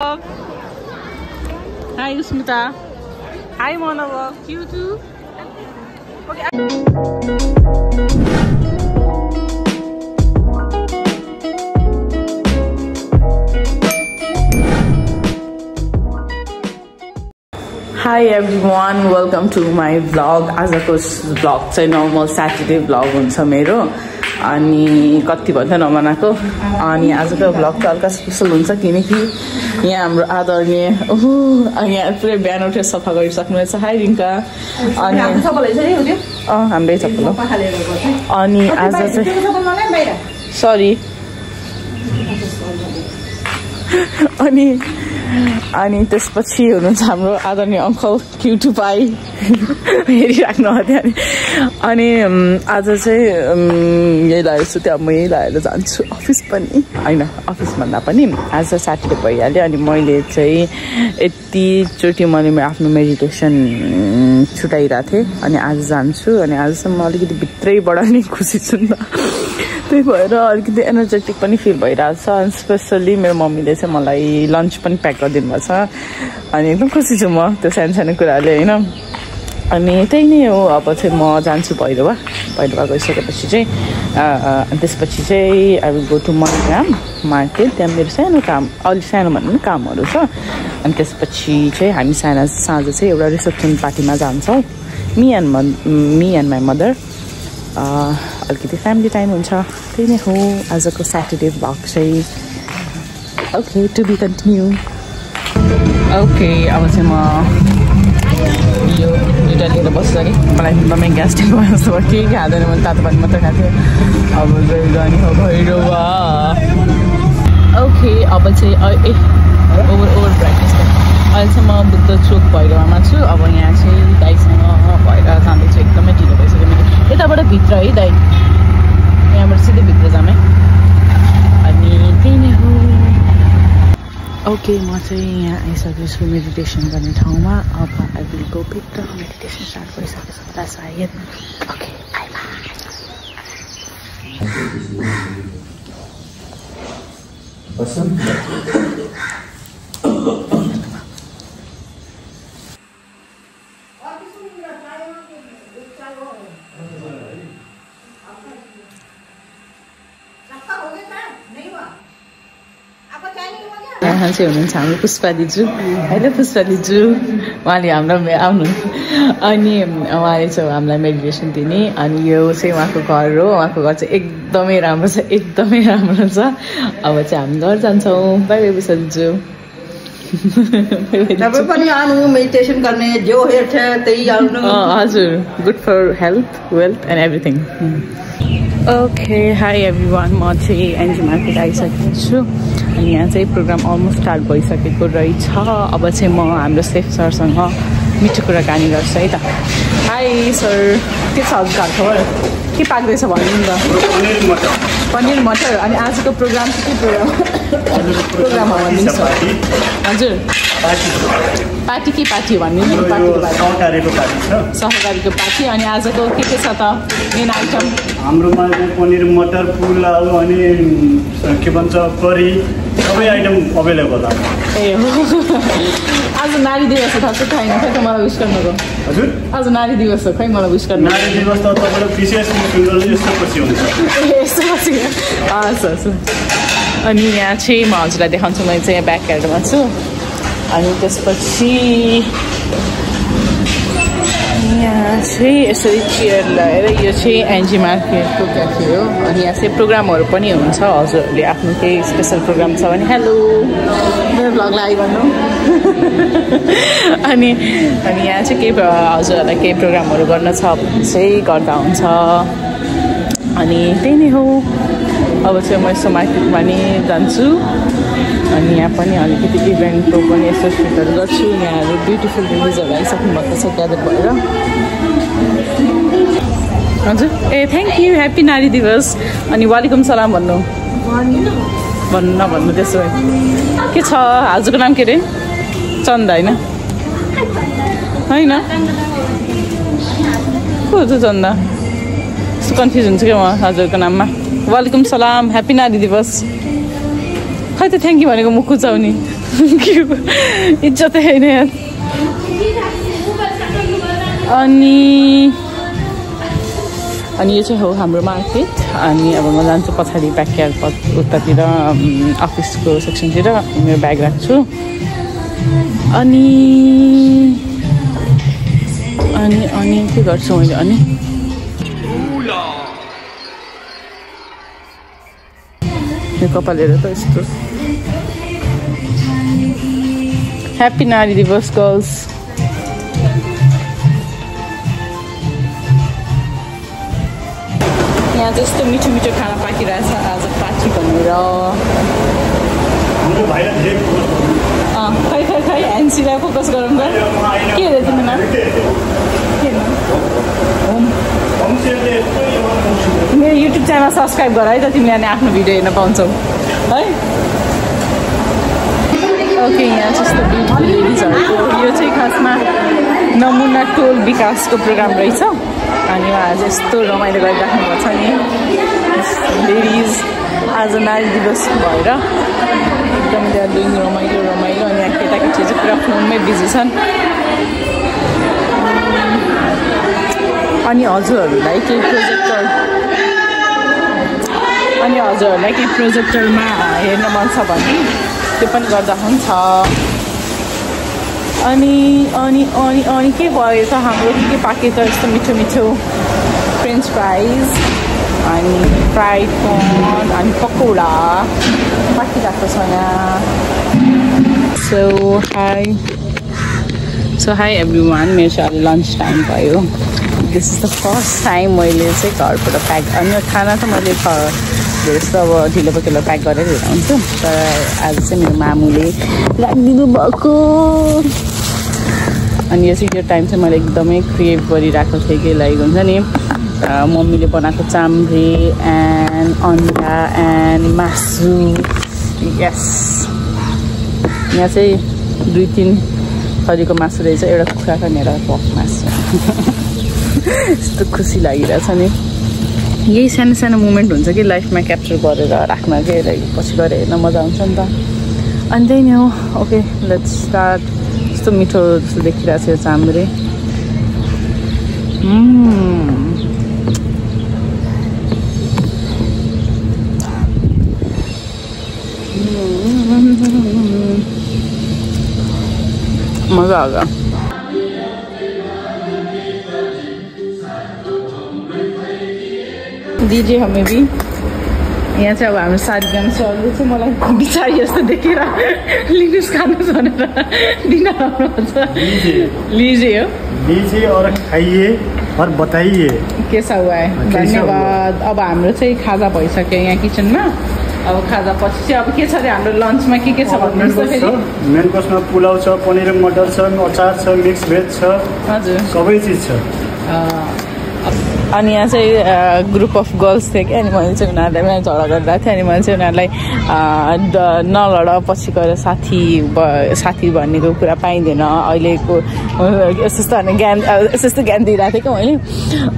Hi Usmita. Hi Monavok. You too. Okay. Hi everyone, welcome to my vlog. आजको vlog चाहिँ normal Saturday vlog हुन्छ मेरो. अनि कति भन्छ नमनाको अनि आजको vlog चाहिँ हल्का स्पेशल हुन्छ किनकि यहाँ हाम्रो आदरणीय अनि यहाँ पुरै बिहान उठेर सफा गरिसक्नुहुन्छ। हाई रिङ्का। अनि हाम्रै चप्पल हो। अनि आज चाहिँ सरी अनि त्यसपछि हुनुहुन्छ हाम्रो आदरणीय अङ्कल क्युटु पाई हेरिराख्नु भयो अनि आज चाहिँ यही लगाएको छु त्यहाँ म यही लगाएर जान्छु अफिस पनि होइन अफिस भन्दा पनि आज स्याटरडे भइहाल्यो अनि मैले चाहिँ यतिचोटि मैले आफ्नो मेडिटेसन छुटाइरहेको थिएँ अनि आज जान्छु अनि आजसम्म अलिकति भित्रैबाट नै खुसी छु नि त त्यही भएर अलिकति एनर्जेटिक पनि फिल भइरहेको छ अनि स्पेसल्ली मेरो मम्मीले चाहिँ मलाई लन्च पनि प्याक गरिदिनु भएको छ अनि एकदम खुसी छु म त्यो सानो सानो कुराले होइन अनि त्यही नै हो। अब चाहिँ म जान्छु भैरवा गइसकेपछि चाहिँ त्यसपछि चाहिँ I will go to Mangam market त्यहाँ मेरो सानो काम अलिक सानो भन्दा पनि कामहरू छ अनि त्यसपछि चाहिँ हामी साँझ चाहिँ एउटा रिसेप्सन पार्टीमा जान्छौँ मी एन्ड माई मदर अलिकति फ्यामिली टाइम हुन्छ त्यही नै हो आजको स्याटरडे भ्लग चाहिँ। Okay to be continue. Okay अब चाहिँ म यो दुइटा लिएर बसिसकेँ मलाई एकदमै ग्यास्ट्रिक भयो जस्तो भयो केही खाँदैन मैले तातो पानी मात्रै खाएको थिएँ अब जाने हो भैरवा। ओके अब चाहिँ ओभर ब्राइटनेस अहिले चाहिँ म बुद्ध चोक भैरवामा छु। अब यहाँ चाहिँ दाइसँग भएर जाँदैछु एकदमै ढिलो भइसक्यो मैले यताबाट भित्र है दाइ यहाँबाट सिधै भित्र जाने अनि त्यही नै हो। ओके म चाहिँ यहाँ आइसकेछु मेडिटेसन गर्ने ठाउँमा अब आई विल गो भित्र मेडिटेसन स्टार्ट गरिसकेछु होला सायद। ओके यहाँ चाहिँ हुनुहुन्छ हाम्रो पुष्पा दिजु होइन पुष्पा दिजु उहाँले हामीलाई आउनु अनि उहाँले चाहिँ हामीलाई मेडिटेसन दिने अनि यो चाहिँ उहाँको घर हो। उहाँको घर चाहिँ एकदमै राम्रो छ एकदमै राम्रो छ। अब चाहिँ हामी घर जान्छौँ। बाई बाई पुष्पा दिजु। तपाईं पनि आउनु मेडिटेसन गर्ने जो हेर्छ त्यही आउनु। हजुर good for health wealth and everything. Okay hi everyone म चाहिँ एनजी मार्केट आइसकेको छु अनि यहाँ चाहिँ प्रोग्राम अलमोस्ट स्टार्ट भइसकेको रहेछ। अब चाहिँ म हाम्रो सेफ सरसँग मिठो कुराकानी गर्छु है त। हाई सर के छ हजुर खबर के पाक्दैछ भन्नु नि त। पनिर मटर अनि आजको प्रोग्राम चाहिँ के प्रोग्राम हो भनिदिनु सर। हजुर पार्टी के पार्टी हो भन्नु नि सहकारीको पार्टी अनि आजको के छ त मेन आइटम हाम्रोमा पनिर मटर पुलाउ अनि के भन्छ करी सबै आइटम अभाइलेबल छ। ए हो आज नारी दिवस हो थाहा छ छैन खै त मलाई विश गर्नुको। हजुर आज नारी दिवस हो खै मलाई विश गर्नु। नारी दिवस त तपाईँले विशेष यस्तो पछि हुन्छ यस्तो पछि हस् अनि यहाँ चाहिँ म हजुरलाई देखाउँछु मैले चाहिँ यहाँ ब्याक यार्डमा छु अनि त्यसपछि यहाँ चाहिँ यसरी चेयर लगाएर यो चाहिँ एनजी मार्केटको क्याफे हो अनि यहाँ चाहिँ प्रोग्रामहरू पनि हुन्छ। हजुरहरूले आफ्नो केही स्पेसल प्रोग्राम छ भने हेलो मेरो भ्लगलाई आइभन्नु अनि यहाँ चाहिँ केही हजुरहरूलाई केही प्रोग्रामहरू गर्न छ भने चाहिँ गर्दा हुन्छ अनि त्यही नै हो। अब चाहिँ म यसो मार्केटमा नि जान्छु अनि यहाँ पनि अलिकति इभेन्टको पनि यसो सुटहरू गर्छु। यहाँहरू ब्युटिफुल रिलिजहरू आइसक्नु भएको छ ग्यादर भएर। हजुर ए थ्याङ्क यू ह्याप्पी नारी दिवस अनि वालेकुम सलाम भन्नु नभन्नु त्यसो भए के छ हजुरको नाम के अरे चन्दा होइन को हो चन्दा यस्तो कन्फ्युज हुन्छ क्या म हजुरको नाममा। वालेकुम सलाम ह्याप्पी नारी दिवस खै त थ्याङ्क यू भनेको मुख कुचाउने इज्जतै छैन यहाँ अनि यो चाहिँ हो हाम्रो मार्केट अनि अब म जान्छु पछाडि ब्याकयार्ड उतातिर अफिसको सेक्सनतिर मेरो ब्याग राख्छु अनि के गर्छु मैले अनि यो कपाल हेर त यस्तो ह्याप्पी नारी दिवस गर्ल्स यहाँ त्यस्तो मिठो मिठो खाना पाकिरहेछ आज पार्टी भनेर खै ह्यान्सीलाई फोकस गरौँ त के हेऱ्यो तिमीमा मेरो युट्युब च्यानल सब्सक्राइब गर है त तिमीले अनि आफ्नो भिडियो हेर्न पाउँछौ है ओके यहाँ त्यस्तो ब्युटिफुल लेडिजहरूको यो चाहिँ खासमा नमुना टोल विकासको प्रोग्राम रहेछ अनि उहाँ आज यस्तो रमाइलो गरिराख्नु भएको छ नि लेडिज आज नारी दिवस भएर एकदम त्यहाँ डुइङ रमाइलो अनि यहाँ केटाकेटी चाहिँ पुरा फोनमै बिजी छन् अनि हजुरहरूलाई केही प्रोजेक्टरमा हेर्न मन छ भने त्यो पनि गर्दा हुन्छ अनि के भयो त हाम्रो के पाके त यस्तो मिठो मिठो फ्रेन्च फ्राइज अनि फ्राइड कर्न अनि पकौडा पाकिरहेको छ यहाँ सो हाई एभ्रिवान मेरो चाहिँ अहिले लन्च टाइम भयो this is the first time मैले चाहिँ घरबाट प्याक अनि खाना त मैले धेरै जस्तो अब ढिलो पकेलो प्याक गरेर लिएर आउँछु तर आज चाहिँ मेरो मामुले राखिदिनु भएको अनि यो टाइम चाहिँ मैले एकदमै क्रिएभ गरिरहेको थिएँ कि लाइक हुन्छ नि मम्मीले बनाएको चाम्रे एन्ड अन्डा एन्ड मासु यस यहाँ चाहिँ 2-3 थरीको मासु रहेछ एउटा कुखुराको नि एउटा पक मासु यस्तो खुसी लागिरहेछ नि यही सानो सानो मोमेन्ट हुन्छ कि लाइफमा क्याप्चर गरेर राख्न के पछि गएर हेर्न मजा आउँछ नि त अनि त्यही नै हो ओके लेट्स स्टार्ट यस्तो मिठो जस्तो देखिरहेको छ यो चाम्रे मजा आएगा दीजिए हमें भी यहाँ चाहिँ अब हाम्रो साथीजना सरले चाहिँ मलाई बिचारी जस्तो देखेर लिनुहोस् खानुहोस् भनेर दिन राम्रो हुन्छ लीजिए और खाइए और बताइए कैसा हुआ है धन्यवाद अब हाम्रो चाहिँ खाजा भइसक्यो यहाँ किचनमा अब खाजा पछि चाहिँ अब के छ अरे हाम्रो लन्चमा के छ भन्नुहोस् त फेरि मेन कोर्समा पुलाउ छ पनिर मटर छ अचार छ मिक्स भेज छ हजुर सबै चिज छ अनि यहाँ चाहिँ ग्रुप अफ गर्ल्स थियो कि अनि मैले चाहिँ उनीहरूलाई झगडा गरिरहेको थिएँ अनि मैले चाहिँ उनीहरूलाई नलड पछि गएर साथी भन्नेको कुरा पाइँदैन अहिलेको यस्तो ज्ञान यस्तो ज्ञान दिइरहेको थिएँ कि मैले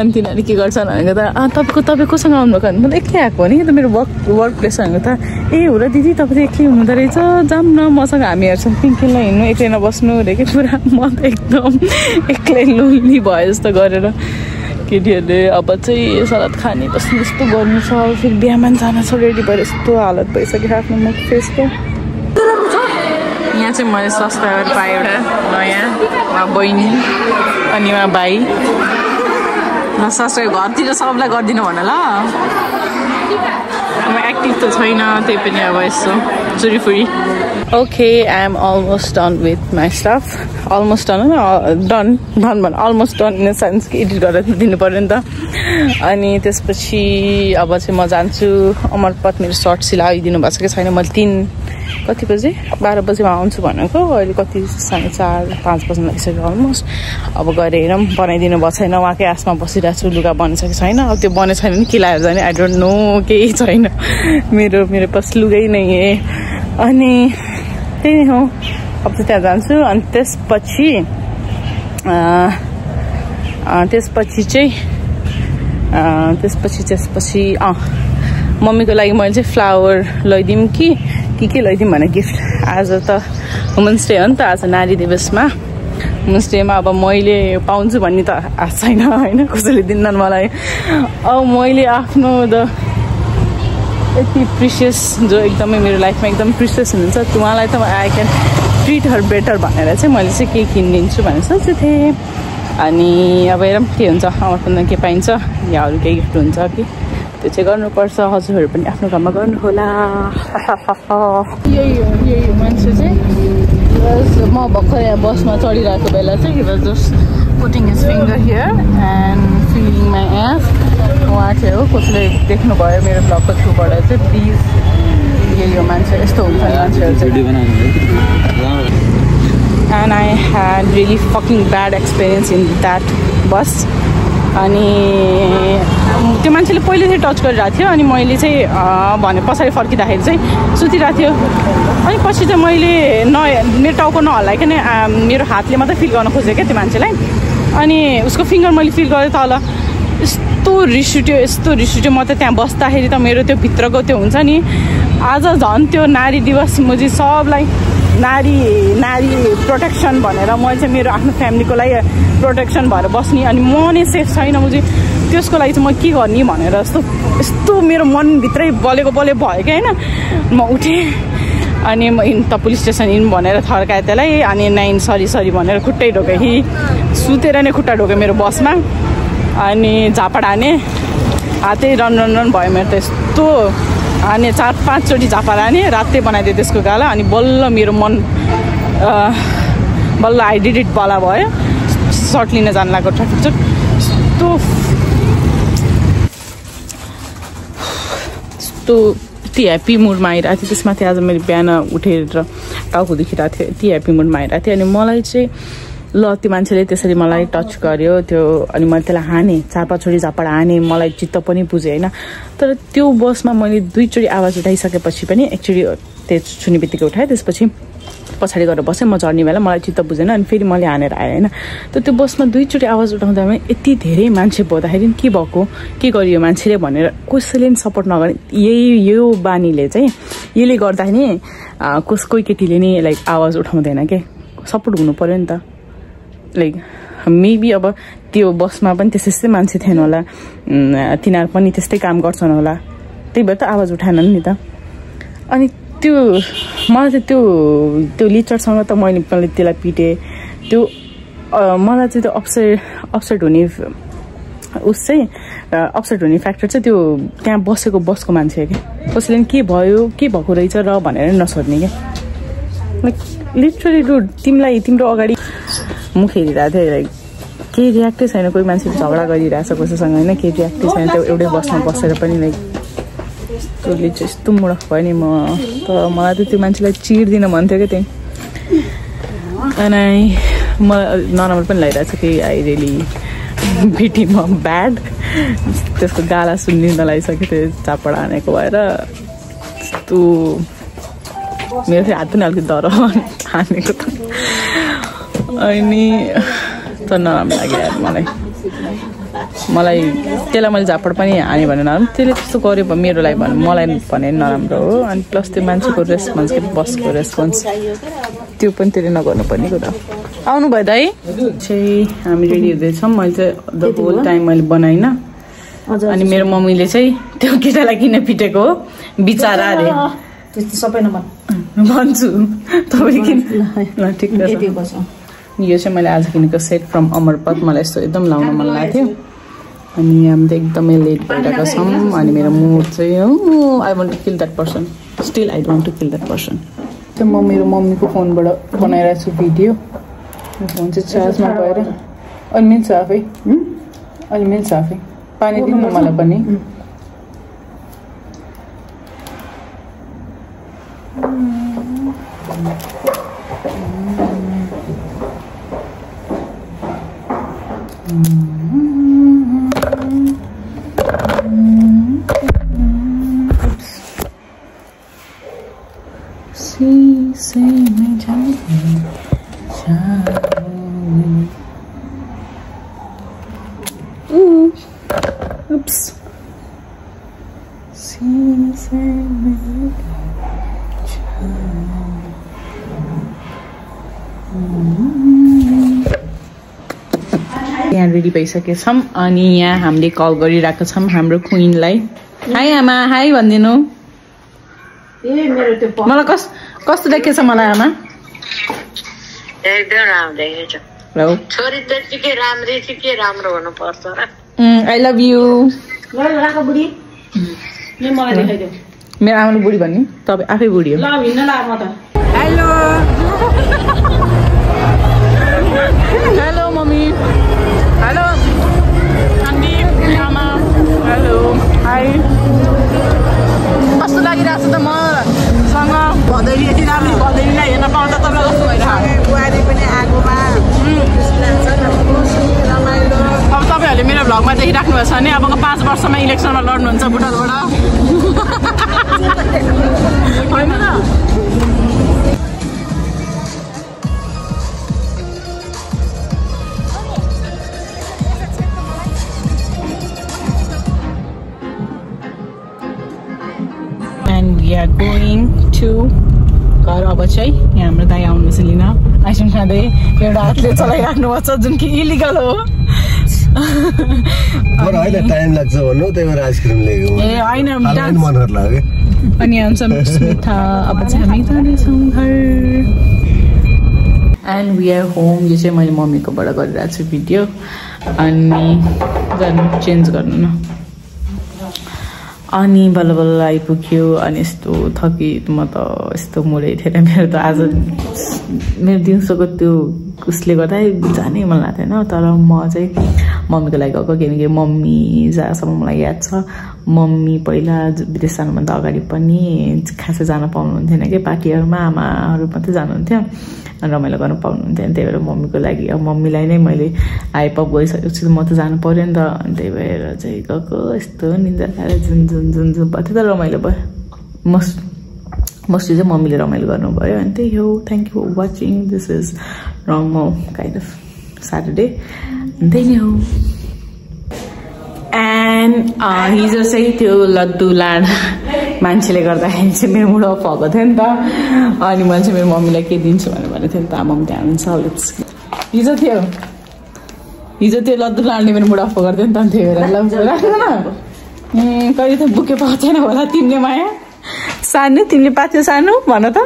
अनि तिनीहरूले के गर्छन् भनेको त तपाईँ कोसँग आउनुभएको भने म त एक्लै आएको हो नि त मेरो वर्क प्लेस भनेको त ए हो र दिदी तपाईँ त एक्लै हुनुहुँदो रहेछ जाऊँ न मसँग हामी हेर्छौँ पिङ्कीलाई हिँड्नु एक्लै नबस्नु अरे कि पुरा म त एकदम एक्लै लोन्ली भयो जस्तो गरेर केटीहरूले अब चाहिँ सलाद खाने बस्ने यस्तो गर्नु छ फेरि बिहामा जान छ रेडी भएर यस्तो हालत भइसक्यो आफ्नो मुख फेसको यहाँ चाहिँ मैले सब्सक्राइबर पाएँ एउटा नयाँ उहाँ बहिनी अनि उहाँ भाइ ल सब्सक्राइब घरतिर सबलाई गरिदिनु भन ल म एक्टिभ त छैन त्यही पनि अब यसो चुरीफुरी okay I am almost done with my stuff almost done almost done in the sense कि एडिट गरेर दिनु पऱ्यो नि त अनि त्यसपछि अब चाहिँ म जान्छु अमरपथ मेरो सर्ट सिलाइदिनु भएको छ कि छैन मैले 3 कति बजे 12 बजेमा आउँछु भनेको अहिले कति 4:30-5 बज्न लागिसक्यो अलमोस्ट अब गएर हेरौँ बनाइदिनु भएको छैन उहाँकै आसमा बसिरहेको छु लुगा बनिन्छ कि छैन अब त्यो बने छैन भने के लगाएर जाने आई डोन्ट नो केही छैन मेरो पास लुगै नै अनि त्यही नै हो अब चाहिँ त्यहाँ जान्छु अनि त्यसपछि मम्मीको लागि मैले चाहिँ फ्लावर लैदिउँ कि के लैदिउँ भने गिफ्ट आज त होमस्टे हो नि त आज नारी दिवसमा होमस्टेमा अब मैले पाउँछु भन्ने त आश छैन होइन कसैले दिन्नन् मलाई अब मैले आफ्नो यति प्रिसियस जो एकदमै मेरो लाइफमा एकदम प्रिसियस हुनुहुन्छ उहाँलाई त I can treat her better भनेर चाहिँ मैले चाहिँ केही किनिदिन्छु भनेर सोचेको थिएँ अनि अब हेरौँ के हुन्छ अमरपन्थमा के पाइन्छ या अरू केही गिफ्ट हुन्छ कि त्यो चाहिँ गर्नुपर्छ हजुरहरू पनि आफ्नो काममा गर्नु होला यही मान्छे चाहिँ म भर्खर यहाँ बसमा चढिरहेको बेला चाहिँ he was just putting his finger here and feeling my ass उहाँ चाहिँ हो कसैले देख्नुभयो मेरो ब्लगको थ्रुबाट चाहिँ प्लिज यही हो मान्छे यस्तो हुन्छ मान्छेहरू चाहिँ and I had really fucking bad experience in that bus अनि त्यो मान्छेले पहिले चाहिँ टच गरिरहेको थियो अनि मैले चाहिँ भने पछाडि फर्किँदाखेरि चाहिँ सुतिरहेको थियो अनि पछि चाहिँ मैले मेरो टाउको नहल्लाइकन मेरो हातले मात्रै फिल गर्न खोजेँ क्या त्यो मान्छेलाई अनि उसको फिङ्गर मैले फिल गरेँ तल यस्तो रिस उठ्यो म त त्यहाँ बस्दाखेरि त मेरो त्यो भित्रको त्यो हुन्छ नि आज झन् त्यो नारी दिवस मुझे सबलाई नारी प्रोटेक्सन भनेर म चाहिँ मेरो आफ्नो फ्यामिलीको लागि प्रोटेक्सन भएर बस्ने अनि म नै सेफ छैन मुझे त्यसको लागि चाहिँ म के गर्ने भनेर यस्तो मेरो मनभित्रै बलेको भयो क्या होइन म उठेँ अनि म त पुलिस स्टेसन इन भनेर थर्काएँ त्यसलाई अनि नाइन सरी भनेर खुट्टै ढोकेँ कि सुतेर नै खुट्टा ढोकेँ मेरो बसमा अनि झापड हाने हातै रन भयो मेरो त यस्तो हाने 4-5 चोटि झापड हाने रातै बनाइदिएँ त्यसको गाला अनि बल्ल मेरो मन बल्ल आई डिड इट बला भयो सर्ट लिन जानु लाग्यो ट्राफिक चाहिँ यस्तो यति ह्याप्पी मुडमा आइरहेको थिएँ त्यसमाथि आज मैले बिहान उठेर टाउको दुखिरहेको थियो यति ह्याप्पी मुडमा आइरहेको थिएँ अनि मलाई चाहिँ ल त्यो मान्छेले त्यसरी मलाई टच गर्यो त्यो अनि मैले त्यसलाई हाने 4-5 चोटि झापड हाने मलाई चित्त पनि बुझेँ होइन तर त्यो बसमा मैले 2 चोटि आवाज उठाइसकेपछि पनि एकचोटि त्यो छुने बित्तिकै उठाएँ त्यसपछि पछाडि गएर बसेँ म झर्ने बेला मलाई चित्त बुझेन अनि फेरि मैले हानेर आएँ होइन त त्यो बसमा 2 चोटि आवाज उठाउँदा यति धेरै मान्छे बोल्दाखेरि के भएको के गरियो मान्छेले भनेर कसैले पनि सपोर्ट नगर्ने यो बानीले चाहिँ यसले गर्दाखेरि कोही केटीले नि लाइक आवाज उठाउँदैन के सपोर्ट हुनु पर्यो नि त लाइक मेबी अब त्यो बसमा पनि त्यस्तै मान्छे थिएन होला तिनीहरू पनि त्यस्तै काम गर्छन् होला त्यही भएर त आवाज उठाएनन् नि त अनि त्यो मलाई चाहिँ त्यो लिचरसँग त मैले त्यसलाई पिटेँ त्यो मलाई चाहिँ त्यो अपसेट हुने अपसेट हुने फ्याक्टर चाहिँ त्यो त्यहाँ बसेको बसको मान्छे क्या कसैले के भयो के भएको रहेछ र भनेर नसोध्ने क्या लाइक लिटरली डुड तिम्रो अगाडि मुख हेरिरहेको थिएँ लाइक केही रियाक्टै छैन कोही मान्छे झगडा गरिरहेछ कसैसँग होइन केही रियाक्टै छैन त्यो एउटै बसमा बसेर पनि लाइक त्यसले चाहिँ यस्तो मुडक भयो नि म त मलाई त त्यो मान्छेलाई चिर्दिन भन्थ्यो क्या त्यही अनि म नराम्रो पनि लागिरहेको छ कि आई रियली बिटी म ब्याड त्यसको गाला सुन्ने नलागिसक्यो त्यो चापड हानेको भएर यस्तो मेरो फेरि हात पनि अलिकति डर हानेको त अनि त नराम्रो लाग्यो यार मलाई त्यसलाई मैले झापड पनि हाने भने नराम्रो त्यसले त्यस्तो गर्यो मेरो लागि मलाई भने नराम्रो हो अनि प्लस त्यो मान्छेको रेस्पोन्स के बसको रेस्पोन्स त्यो पनि त्यसले नगर्नुपर्ने कुरा आउनु भयो दाइ चाहिँ हामी रेडी हुँदैछौँ मैले चाहिँ द होल टाइम मैले बनाइनँ अनि मेरो मम्मीले चाहिँ त्यो केटालाई किन पिटेको हो बिचारा अरे सबै भन्छु तपाईँ किन ल ठिक छ यो चाहिँ मैले आज किनेको सेट फ्रम अमरपथ मलाई यस्तो एकदम लाउन मन लाग्थ्यो अनि हामी त एकदमै लेट भइरहेको छौँ अनि मेरो मुड चाहिँ I want to kill that person still I don't to kill that person त्यो म मेरो मम्मीको फोनबाट बनाइरहेको छु भिडियो फोन चाहिँ चार्जमा गएर अनि मिल्छ आफै अनि मिल्छ आफै पानी दिनु मलाई पनि Oops. यहाँ रेडी भइसकेछौँ अनि यहाँ हामीले कल गरिरहेको छौँ हाम्रो क्विनलाई। हाई आमा, हाई भनिदिनु। मलाई कस्तो देखेछ मलाई आमा? एकदम राम्रो देखेछ। छोरी त्यतिकै राम्री चाहिँ के राम्रो हुनुपर्छ र। I love you. राख बुढी मलाई देखाइदेऊ। मेरो आमाले बुढी भन्ने, तपाईँ आफै बुढी हो। ल हिँड्न लाग म त। Hello hello mummy, hello aunty, आमा, हेलो, हाई। कस्तो लागिरहेको छ त मसँग भदैरी यति राम्रो भदैरीलाई हेर्न पाउँदा तपाईँ कस्तो भइरहेको? बुहारी पनि आगोमा रमाइलो। अब तपाईँहरूले मेरो भ्लगमा देखिराख्नु भएको छ भने अब 5 वर्षमा इलेक्सनमा लड्नुहुन्छ बुटलबाट होइन त? And we are going to घर। अब चाहिँ यहाँ हाम्रो दाइ आउनुहुन्छ लिन। आइसक्रिम खाँदै एउटा हातले चलाइराख्नु भएको छ जुन कि इलिगल हो। टाइम लाग्छ भन्नु त्यही भएर आइसक्रिम ल्याएको। ए होइन मनहर लाग्यो। अनि हुन्छ स्मिता। अब चाहिँ हामी जानेछौँ घर। And we are home. यो चाहिँ मैले मम्मीकोबाट गरिरहेको छु भिडियो। अनि गर्नु चेन्ज गर्नु न। अनि बल्ल बल्ल आइपुग्यो। अनि यस्तो थकी म त यस्तो मोडै थिएन। मेरो त आज मेरो दिउँसोको त्यो उसले गर्दा जानै मन लाग्थेन। तर म चाहिँ मम्मीको लागि गएको किनकि मम्मी जहाँसम्म मलाई याद छ मम्मी पहिला विदेश जानुभन्दा अगाडि पनि खासै जान पाउनुहुन्थेन कि पार्टीहरूमा। आमाहरू मात्रै जानुहुन्थ्यो रमाइलो गर्न पाउनुहुन्थेन। त्यही भएर मम्मीको लागि अब मम्मीलाई नै मैले आइपप गइसकेपछि म त जानु पर्यो नि त। अनि त्यही भएर चाहिँ गएको। यस्तो निन्दा खाएर जुन जुन जुन जुन भयो त रमाइलो भयो। मोस्टली चाहिँ मम्मीले रमाइलो गर्नुभयो। अनि त्यही हो। Thank you for watching. This is normal kind of Saturday. अनि त्यही नै हो। एन्ड हिजो चाहिँ त्यो लड्डु लाड मान्छेले गर्दाखेरि चाहिँ मेरो मुड अफ भएको थियो नि त। अनि मैले चाहिँ मेरो मम्मीलाई के दिन्छु भनेको थियो नि त। मम्मी त्यहाँ हुन्छ। हिजो त्यो लड्डु लाड्ने मेरो मुड अफ गर्थ्यो नि त। त्यही भएर राख्नु न। कहिले त बुके पाएको छैन होला तिमीले माया? सानो तिमीले पाएको सानो भन त।